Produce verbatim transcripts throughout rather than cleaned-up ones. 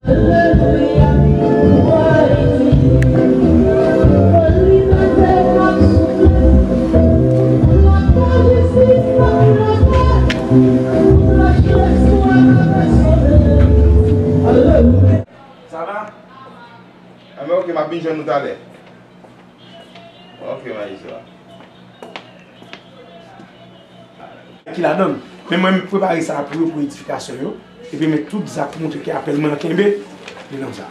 Sa va? Enben, oke, m ap vin jwenn nou talè. Oke, Maistra. Ki ladan l. Men mwen, m prepare sa pou yo, pou edifikasyon yo. Epi men tout zak pou montre ke apèl mwen an kenbe, li nan sa.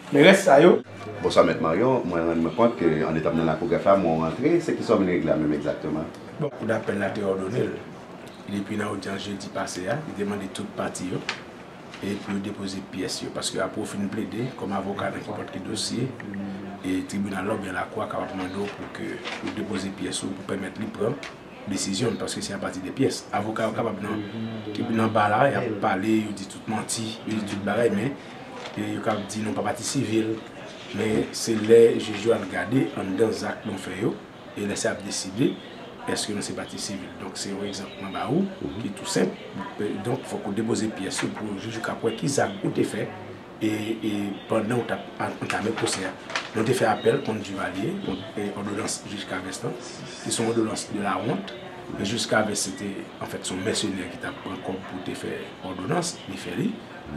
Men rès sa yo. Bonswa, Mèt Marion. Mwen rann mwen kont ke anndan m nan lakou grèf la, mwen rantre. Se kisa w vin regle a menm egzakteman? Bon, kou dapèl la te òdone l. Depi nan odyans jedi pase a, li te mande tout pati yo e pou yo depoze pyès yo, paske apre w fin plede kòm avoka nan kenpòt ki dosye, e tribinal la oubyen lakou a kapab mande w pou ke ou depoze pyès ou pou pèmèt li pran desizyon l, paske se apati de pyès. Avoka yo kapab nan, ki nan ba la, y ap pale, yo di tout manti, yo di tout bagay, men e yo kapab di nou pa pati sivil, men se lè jij yo al gade anndan zak nou fè yo, e lè sa y ap deside èske nou se pati sivil. Donk, se yon egzanp mwen ba ou, ki tou senp. E, donk, fòk ou depoze pyès ou pou jij ou ka wè ki zak ou te fè, e, e pandan ou t ap a-, antame pwosè a. Nou te fè apèl kont Duvalier, kont, e, òdonans jij Caves lan, ki se yon òdonans de la honte. E jij Caves, se te, anfèt, se yon mèsenè ki t ap pran kòb pou te fè òdonans, li fè li,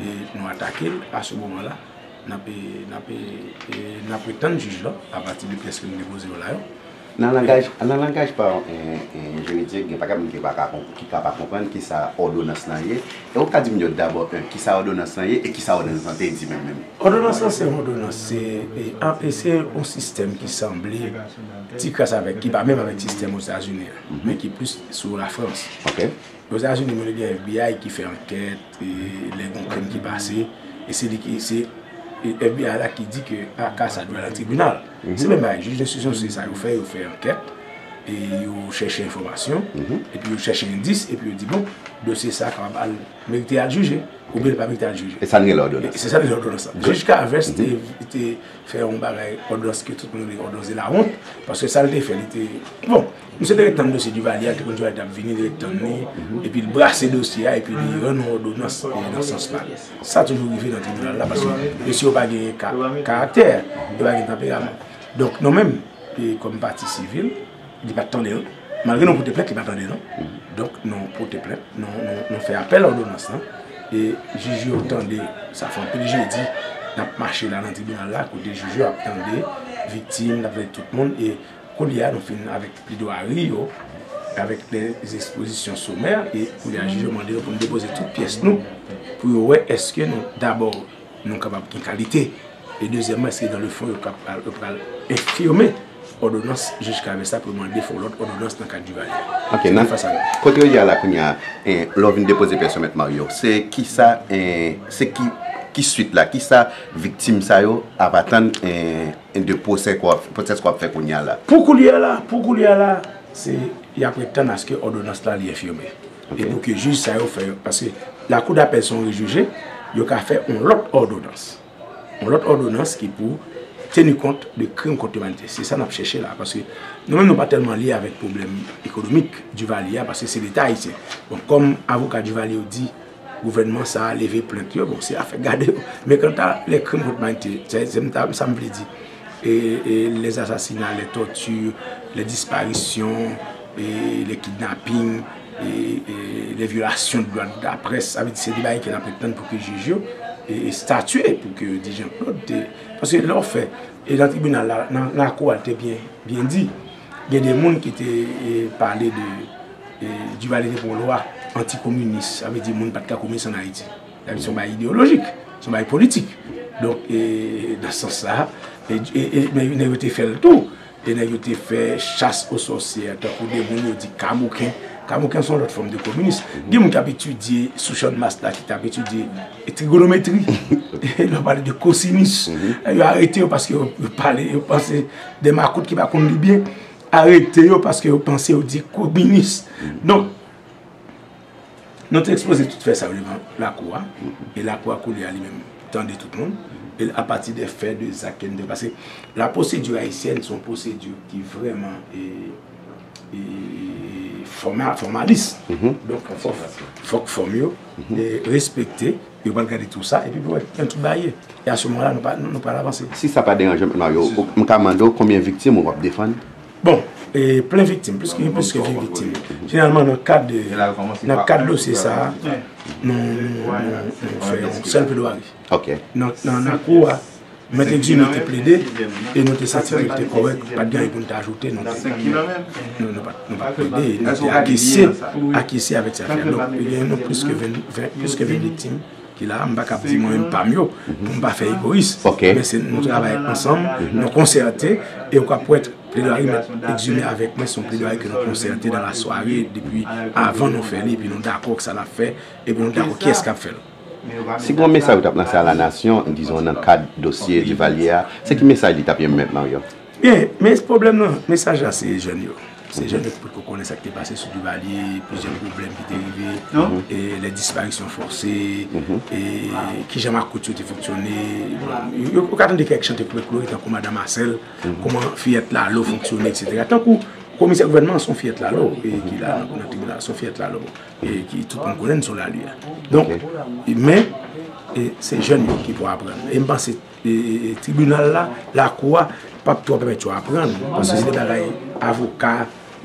e nou atake l a se moman la. N ap, e, n ap, e, e, n ap ret tann jij la, apati de pyès ke nou depoze yo la yo. Nan langaj, nan langaj pa, e, e, jiridik, gen pakèt moun ki pa ka konp-, ki ka pa konprann kisa òdonans lan ye. E ou ka di m yo dabò, en, kisa òdonans lan ye e kisa òdonans lan te di menm menm? Òdonans lan se yon òdonans, se, e, an, e se yon sistèm ki sanble ti kras avèk, ki pa menm avèk sistèm Ozetazini an, men ki plis sou Lafrans. Ozetazini, moun yo gen F B I ki fè ankèt, e, lè gen yon krim ki pase, e se li ki, se, e, F B I la ki di ke, a, ka sa dwe al nan tribinal. Se menm bagay, jij enstriksyon se sa yo fè, yo fè ankèt, e yo chèche enfòmasyon, epi yo chèche endis, epi yo di, bon, dosye sa kapab al, merite al jije, oubyen li pa merite al jije. E sa n rele òdonans. E se sa n rele òdonans la. Jij Caves te, te fè yon bagay, òdonans ke tout moun rele òdonans de la honte, paske sa l te fè, li te, bon, misye te ret tann dosye Duvalier a, te konn Duvalier t ap vini, li ret tann li, epi l brase dosye a, epi li rann yon òdonans, e, nan sans pa l. Sa toujou rive nan tribinal la, paske mesye yo pa gen ka-, karaktè, yo pa gen tanperaman. Donk, nou menm, e, kòm pati sivil, li pa t tande nou. Malgre nou pote plent, li pa tande nou. Donk, nou pote plent, nou, nou, nou fè apèl òdonans lan. E jij yo tande, sa fè anpil jedi, n ap mache la nan tribinal la, kote jij yo ap tande viktim, n ap tande tout moun. E kounye a, nou fin avèk pledwari yo, avèk lè ekspozisyon somè, e kounye a, jij yo mande nou pou nou depoze tout pyès nou, pou yo wè èske nou, dabò, nou kapab gen kalite. E dezyèmman, èske dans le fond, yo kap-, yo pral enfime òdonans jij Caves la pou mande fè yon lòt òdonans nan kad Duvalier? Ok, nan, kote w ye a la kounye a, eh, lè w vin depoze pyès yo, Mèt Mario, se kisa, eh, se ki, ki swit la, kisa viktim sa yo ap atann, eh, de pwosè k w ap, pwosè k w ap fè kounye a la? Pou kounye a la, pou kounye a la, se y ap ret tann aske òdonans la li enfime. E pou ke jij sa yo fè, paske lakou dapèl se yon rejije, yo ka fè yon lòt òdonans. Yon lòt òdonans ki pou teni kont de krim kont limanite. Se sa n ap chèche la, paske nou menm nou pa tèlman lye avèk pwoblèm ekonomik Duvalier a, paske se Leta ayisyen. Bon, kòm avoka Duvalier yo di, gouvènman sa a leve plent yo, bon, se afè gade yo. Men kanta lè krim kont limanite, se, se m ta, sa m vle di, e, e, les assassinats, les tortures, les disparitions, e, les kidnappings, e, e, les violations de droits de la presse, sa vle di se de bagay ke n ap ret tann pou ke jij yo, e, e, estatye, pou ke yo di Jean Claude te, paske lè w fè, e nan tribinal la, nan, nan lakou a, l te byen, byen di, gen de moun ki te, e, pale de, e, Duvalier te pran lwa antikominis, sa vle di moun pa t ka kominis ann Ayiti. Sa vle di se yon bagay ideyolojik, se yon bagay politik. Donk, e, nan sans sa, e, e, e, men nèg yo te fè l tou. E nèg yo te fè chas o sòsyè, tankou de moun yo di kamoken. Kamoken se yon lòt fòm de kominis. Gen moun k ap etidye sou Channmas la, ki t ap etidye trigonometri. E lè w pale de kosinis, yo arete yo paske yo, yo pale, yo panse de makout ki pa konn li byen. Arete yo paske yo panse yo di kominis. Donk, nou te ekspoze tout fè sa yo devan lakou a, e lakou a kounye a li menm tande tout moun, e apati de fè, de zak ke n te, paske la procédure haïtienne se yon pwosedi ki vrèman, e, e, fòma- fòmalis. Donk, fòk, fòk fòm yo e, respekte, yo pral gade tou sa, epi pou wè jan tout bagay ye. E a se moman la, nou pa- nou pral avanse. Si sa pa deranje w, Mèt Mario, m ka mande w konbyen viktim ou w ap defann? Bon, e, plen viktim, plis ke- plis ke ven viktim. Jeneralman, nan kad, nan kad dosye sa a, nou, nou, nou, nou fè yon sèl pledwari. Ok. Nan, nan, nan kou a, Mèt Exumé te plede, e nou te santi ke l te kòrèk, pa t gen anyen pou n te ajoute, nou te, nou, nou pa, nou pa t plede, nou te akyesye, akyesye avèk sa fè. Donk, gen nou plis ke ven, ven, plis ke ven viktim ki la, m pa kab di mwen menm pa m yo, pou m pa fè egoyis. Ok. Men se nou travay ansanm, nou konsète, e ou ka pwèt pledwari Mèt Exumé avèk mwen, se yon pledwari ke nou konsète nan lasware, depi avan nou fè li, epi nou dakò k sa n ap fè, epi nou dakò kiyès k ap fè l. Si gen yon mesaj ou t ap lanse a la nasyon, dizon nan kad dosye Duvalier a, se ki mesaj li t ap ye, Mèt Mario? Byen, men pwoblèm nan, mesaj la se jèn yo. Se jèn yo ki potko konnen sa k te pase sou Duvalier, plizyè pwoblèm ki te rive, e, les disparitions forcées, e, kijan makout yo te fonksyone. Bon, yo, yo ka tande kèk chante folklore tankou Madan Masèl, kòman fiyèt Lalo fonksyone, etsetera. Tankou komisè gouvènman an se yon fiyèt Lalo, e, ki la nan, nan tribinal, se yon fiyèt Lalo. E ki tout moun konnen n sou lari a. Donk, men, e, se jèn yo ki pou aprann. E m panse, e, e, e, tribinal la, lakou a, p ap twò pèmèt yo aprann. Paske se de bagay avoka,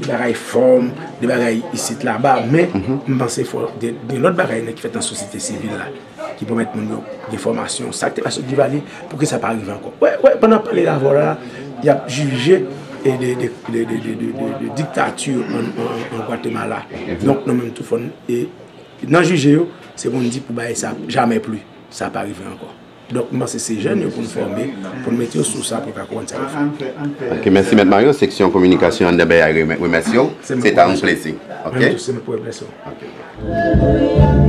de bagay fòm, de bagay isit laba. Men, m panse fò, de, de lòt bagay ki fèt nan sosyete sivil la, ki pèmèt moun yo gen fòmasyon. Sa k te pase sou Duvalier, pou ke sa pa rive ankò. Wè, wè, pandan pale avè w la, y ap jije e de, de, de diktati an, an, an Gwatemala. Donk, nou menm tou fò n, e, nan jije yo, se pou n di pou bagay sa jamè pli, sa pa rive ankò. Donk, m panse se jèn yo pou n fòme, pou n mete yo sou sa, pou yo ka konprann sa yo fè. Ok, mèsi, Mèt Mario. Seksyon kominikasyon anndan B A remèsye w. Se ta yon plezi. Ok? Mwen tou, se mwen pou remèsye w. Ok.